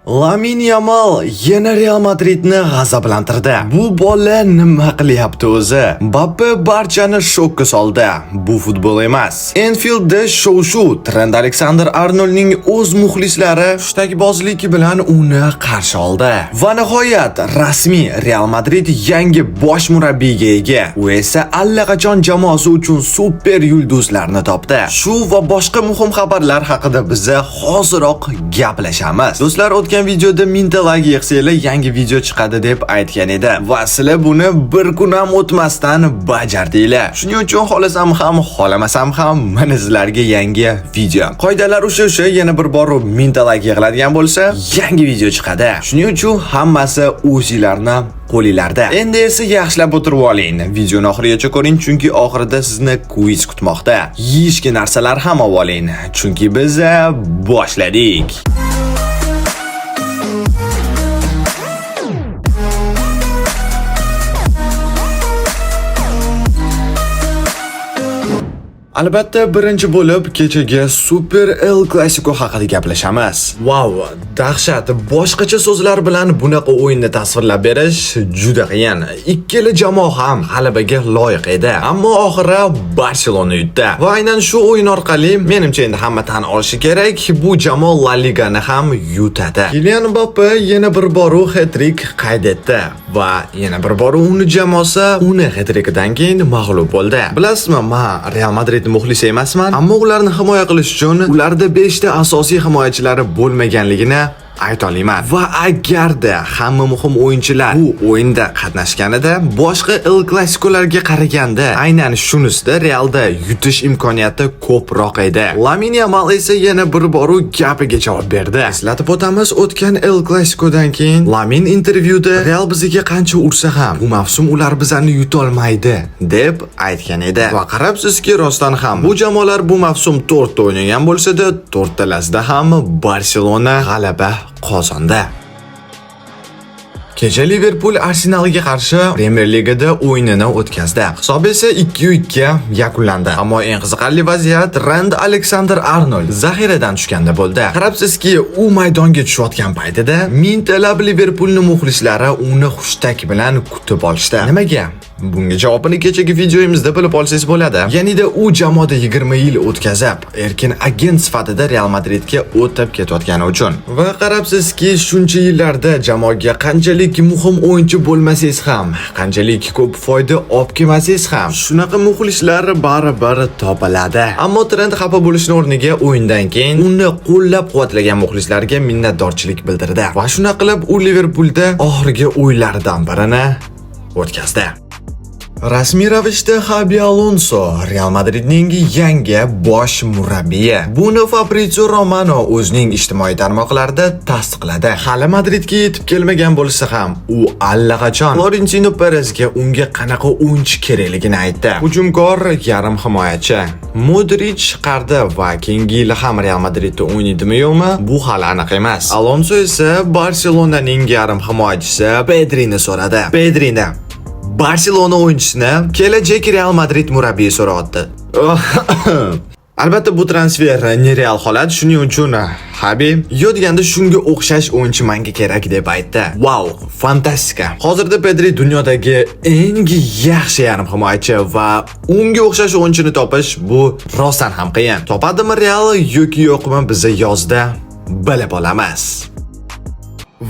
Lamin Yamal yana Real Madridni g'azablantirdi. Bu bola nima qilyapti o'zi? Mbappe barchani shokka soldi. Bu futbol emas. Enfieldda shov-shuv. Trent Alexander-Arnoldning o'z muxlislari hushtakbozlik bilan uni qarshi oldi. Va nihoyat rasmiy Real Madrid yangi bosh murabbiyga ega. U esa allaqachon jamoasi uchun super yulduzlarni topdi. Shu va boshqa muhim xabarlar haqida biza hoziroq gaplashamiz. Do'stlar, o'tgan videoda 1000 ta like yig'sanglar yangi video chiqadi deb aytgan edim. Va sizlar buni bir kun ham o'tmasdan bajardinglar. Shuning uchun xohlasam ham, xohlamasam ham mana sizlarga yangi video. Qoidalar o'sha, yana bir bor 1000 ta like yig'iladigan bo'lsa, yangi video chiqadi. Shuning uchun hammasi o'zinglarni qo'linglarda. Endi esa yaxshilab o'tirib oling. Videoni oxirigacha ko'ring, chunki oxirida sizni quiz kutmoqda. Yeyishga narsalar ham olib oling, chunki biz boshladik. Albatta, birinchi bo'lib kechagi Super El Clasico haqida gaplashamiz. Vau, dahshat. Boshqacha so'zlar bilan bunaqa o'yinni tasvirlab berish juda qiyin. Ikkala jamoa ham g'alabaga loyiq edi, ammo oxiri Barselona yutdi. Va aynan shu o'yin orqali menimcha endi hamma tan olishi kerak, bu jamoa La Ligani ham yutadi. Kylian Mbappe yana bir bor hat-trick qayd etdi va yana bir bor uni jamoasi uni hat-trickidan keyin mag'lub bo'ldi. Bilasizmi, men Real Madrid muxlisi emasman, ammo ularni himoya qilish uchun ularda 5 ta asosiy himoyachilari bo'lmaganligini ayta olaman. Va agarda hamma muhim o'yinchilar bu o'yinda qatnashganida, boshqa El Clasicolarga qaraganda aynan shunisida Realda yutish imkoniyati ko'proq edi. Lamin Yamal esa yana bir bor gapiga javob berdi. Eslatib o'tamiz, o'tgan El Clasicodan keyin Lamin intervyuda Real bizga qancha ursa ham, bu mavsum ular bizani yutolmaydi deb aytgan edi. Va qarabsizki, rostdan ham bu jamoalar bu mavsum 4 ta o'ynagan bo'lsa-da, to'rttalasida ham Barselona g'alaba qozondi. Kecha Liverpool Arsenalga qarshi Premier Ligada o'yinini o'tkazdi. Hisob esa 2-2 yakunlandi. Ammo eng qiziqarli vaziyat Trent Alexander-Arnold zaxiradan tushganda bo'ldi. Qarabsizki, u maydonga tushayotgan paytida mingtalab Liverpoolning muxlislari uni hushtak bilan kutib olishdi. Nimaga? Bunga javobini kechagi videoyimizda bilib olsangiz bo'ladi. Ya'nida u jamoada 20 yil o'tkazib, erkin agent sifatida Real Madridga o'tib ketayotgani uchun. Va qarabsizki, shuncha yillarda jamoaga qanchalik muhim o'yinchi bo'lmasangiz ham, qanchalik ko'p foyda olib kelmasangiz ham, shunaqa muxlislar baribir topiladi. Ammo Trent xafa bo'lishning o'rniga o'yindan keyin uni qo'llab-quvvatlagan muxlislarga minnatdorchilik bildirdi. Va shunaqa qilib u Liverpoolda oxirgi o'yinlaridan birini o'tkazdi. Rasmiy ravishda Xabi Alonso Real Madridning yangi bosh murabbiyi. Buni Fabrizio Romano o'zining ijtimoiy tarmoqlarida tasdiqladi. Hali Madridga yetib kelmagan bo'lsa ham, u allaqachon Florentino Perezga unga qanaqa o'yinchi kerakligini aytdi. Hujumkor yarim himoyachi Modric chiqardi va keyingi yili ham Real Madridda o'ynaydimi yo'qmi, bu hali aniq emas. Alonso esa Barselonaning yarim himoyachisi Pedrini so'radi. Pedrini, Barselona o'yinchisini kelajak Real Madrid murabbiyi so'rayapti. Albatta, bu transfer nereal holat, shuning uchun Xabi yo deganda shunga o'xshash o'yinchi menga kerak deb aytdi. Vau, fantastika. Hozirda Pedri dunyodagi eng yaxshi yarim himoyachi va unga o'xshash o'yinchini topish bu rostdan ham qiyin. Topadimi Real yoki yo'qmi, biz yozda bilib olamiz.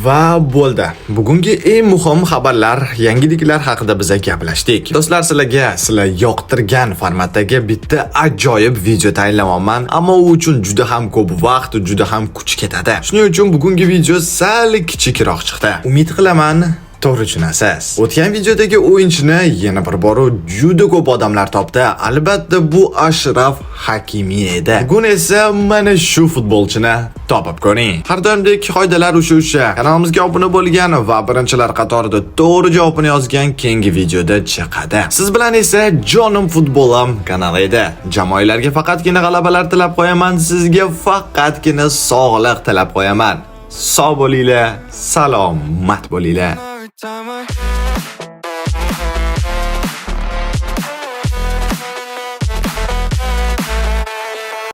Va bo'ldi. Bugungi eng muhim xabarlar, yangiliklar haqida biza gaplashdik. Do'stlar, sizlarga sizlar yoqtirgan formatdagi bitta ajoyib video tayinlamoqman, ammo u uchun juda ham ko'p vaqt, juda ham kuch ketadi. Shuning uchun bugungi video sal kichikroq chiqdi. Umid qilaman, to'g'ri tushunasiz. O'tgan videodagi o'yinchini yana bir bor juda ko'p odamlar topdi. Albatta, bu Ashraf Hakimi edi. Bugun esa mana shu futbolchini topib ko'ring. Har doimdek qoidalar o'sha. Kanalimizga obuna bo'lgan va birinchilar qatorida to'g'ri javobini yozgan keyingi videoda chiqadi. Siz bilan esa Jonim Futbolim kanali edi. Jamoalarga faqatgina g'alabalar tilab qo'yaman, sizga faqatgina sog'liq tilab qo'yaman. Sog' bo'linglar, salomat bo'linglar. Every time I